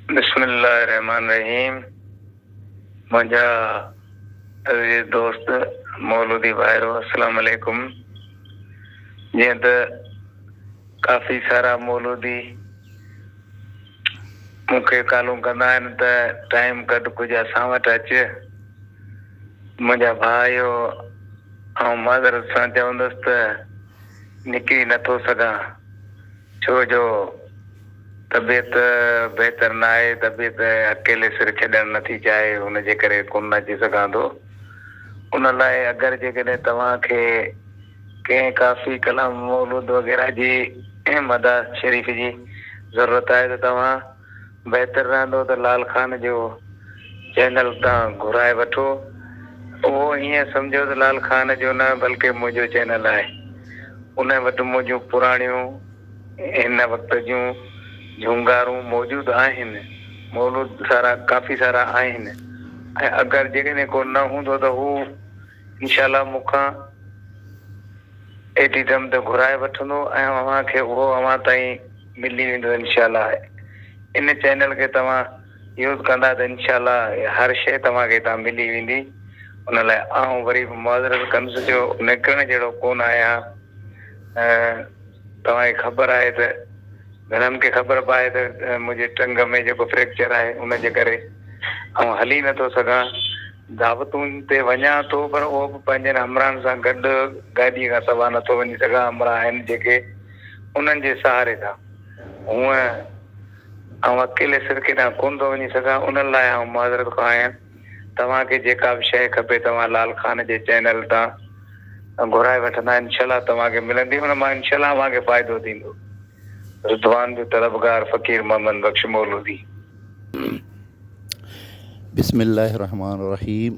بسم الله الرحمٰن الرحيم منهنجا عزيز دوست مولودي ڀائرو السلام عليڪم جيئن ته ڪافي سارا مولودي مون کي ڪالون ڪندا آهن ته ٽائيم ڪڍ ڪجهه اسان وٽ اچ منهنجا ڀاء اهو آئون معذرت سان چوندس ته نڪري نٿو سگهان ڇو جو طبيعت بهتر ناهي، طبيعت اڪيلي سر ڇڏڻ نٿي چاهي، ان جي ڪري ڪونه اچي سگهان ٿو. ان لاء اگر جيڪڏهن توهان کي ڪنهن ڪافي، ڪلام، مولود وغيره جي مداح شريف جي ضرورت آهي ته توهان بهتر رهندو ته لال خان جو چينل تان گهرائي وٺو. اهو ائين سمجهو ته لال خان جو نه بلڪه منهنجو چينل آهي. ان وٽ منهنجون پراڻيون هن وقت جون جهونگارون موجود آهن. مولود سارا ڪافي سارا آهن ۽ اگر جيڪڏهن ڪو نه هوندو ته هو انشاء الله مون کان ايٽي ڊرم تي گهرائي وٺندو ۽ اوهان کي اهو اوهان تائين ملي ويندو انشاء الله ان چينل کي توهان يوز ڪندا ته انشاء الله هر شيء توهان کي هتان ملي ويندي ان لاء آئون وري به معذرت ڪندس جو نڪرڻ جهڙو ڪونه آهيان ۽ توهان کي خبر آهي ته گهڻن کي خبر به آهي ته منهنجي ٽنگ ۾ جيڪو فريڪچر آهي ان جي ڪري آئون هلي نٿو سگهان دعوتن تي وڃان ٿو پر اهو به پنهنجن همراهن سان گڏ گاڏيء کان سوا نٿو وڃي سگهان همراهه آهن جيڪي انهن جي سهاري تان هونء آئون اڪيلي سر ڪيڏانهن ڪونه ٿو وڃي سگهان انهن لاء آئون معذرت خواهه آهيان توهان کي جيڪا به شيء کپي توهان لال خان جي چينل تان گهرائي وٺندا انشاء الله توهان کي ملندي ان مان انشاء الله اوهان کي فائدو ٿيندو رضوان جو طلبگار فقير محمد بخش مولودي. بسم الله الرحمن الرحيم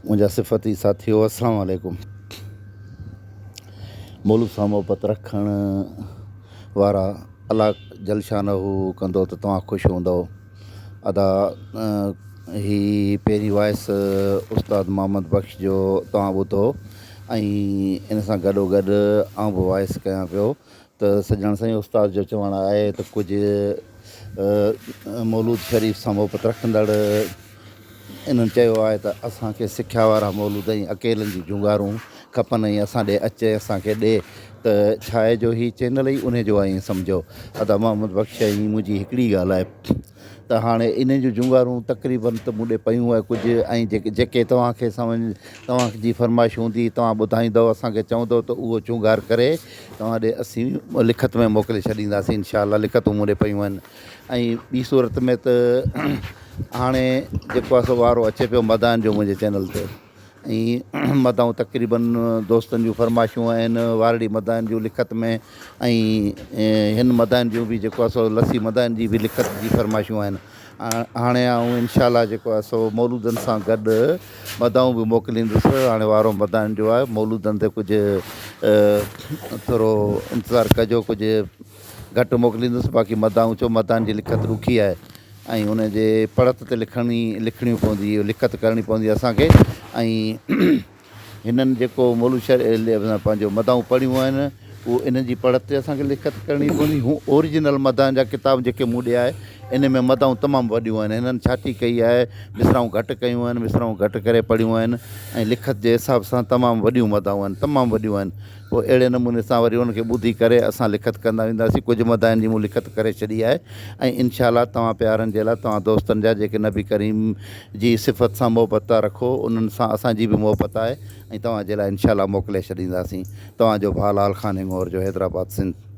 منهنجا صفتي ساٿيو السلام عليڪم مولود سان محبت رکڻ وارا الله جل شانه ڪندو ته توهان خوش هوندؤ ادا هي پهرين وائس استاد محمد بخش جو توهان ٻڌو ۽ ان سان گڏو گڏ آئون به وائس ڪيان پيو ته سڄڻ سائين استاد جو چوڻ آهي ته ڪجهه مولود شريف سان محبت رکندڙ انهن چيو آهي ته اسان کي سکيا وارا مولود ۽ اڪيلن جون جهونگارون کپن ۽ اسان ڏي اچ ۽ اسان کي ڏي ته ڇا آهي جو هي چينل ئي انهي جو آهي ائين سمجهو ادا محمد بخش ۽ منهنجي هڪڙي ڳالهه آهي ته هاڻي انهن جون جهونگارون تقريبن ته مون ڏي پيون آهي ڪجهه ۽ جيڪي جيڪي توهان کي سمجهه توهان جي فرمائش هوندي توهان ٻڌائيندؤ اسان کي چوندؤ ته اهو جهونگار ڪري توهان ڏي اسين لکت ۾ موڪلي ڇڏينداسين انشاء الله لکتون مون ڏي پيون آهن ۽ ٻي صورت ۾ ته هاڻي جيڪو آهي سو وارو اچي پيو مداحن جو منهنجي چينل تي ۽ مداحون تقريبن دوستن جون فرمائشون آهن وارڙي مداحن جون لکت ۾ ۽ هن مداحن جون به جيڪو آهي سو لسي مداحن جي به لکت جي فرمائشون آهن هاڻي آئون انشاء الله جيڪو آهي سو مولودن سان گڏ مداحون به موڪليندس هاڻي وارو مداحن جو آهي مولودن تي ڪجهه ٿورو انتظار ڪجو ڪجهه گهٽ موڪليندس باقي مداحون ڇو مداحن جي لکت ڏکي آهي ۽ ان جي پڙهت تي لکڻي لکڻيون پوندي لکت ڪرڻي پوندي اسان کي ۽ هنن جيڪو مولوي شر پنهنجو مداحون پڙهيون آهن اهو انهن جي پڙهت تي اسان کي لکت ڪرڻي پوندي هو اوريجنل مداحن جا ڪتاب جيڪي مون ڏي آهي ان ۾ مداحون تمام وڏيون آهن هنن ڇاٽي ڪئي آهي مصراعون گهٽ ڪيون آهن مصراعون گهٽ ڪري پڙهيون آهن ۽ لکت جي حساب سان تمام وڏيون مداحون آهن تمام وڏيون آهن پوء اهڙي نموني سان وري ان کي ٻڌي ڪري اسان لکت ڪندا وينداسين. ڪجهه مداحن جي مون لکت ڪري ڇڏي آهي ۽ انشاء الله توهان پيارن جي لاء توهان دوستن جا جيڪي نبي ڪريم جي صفت سان محبت ٿا رکو انهن سان اسان جي به محبت آهي ۽ توهان جي لاء انشاء الله موڪلي ڇڏينداسين. توهان جو ڀاء لال خان هڱور جو حيدرآباد سنڌ.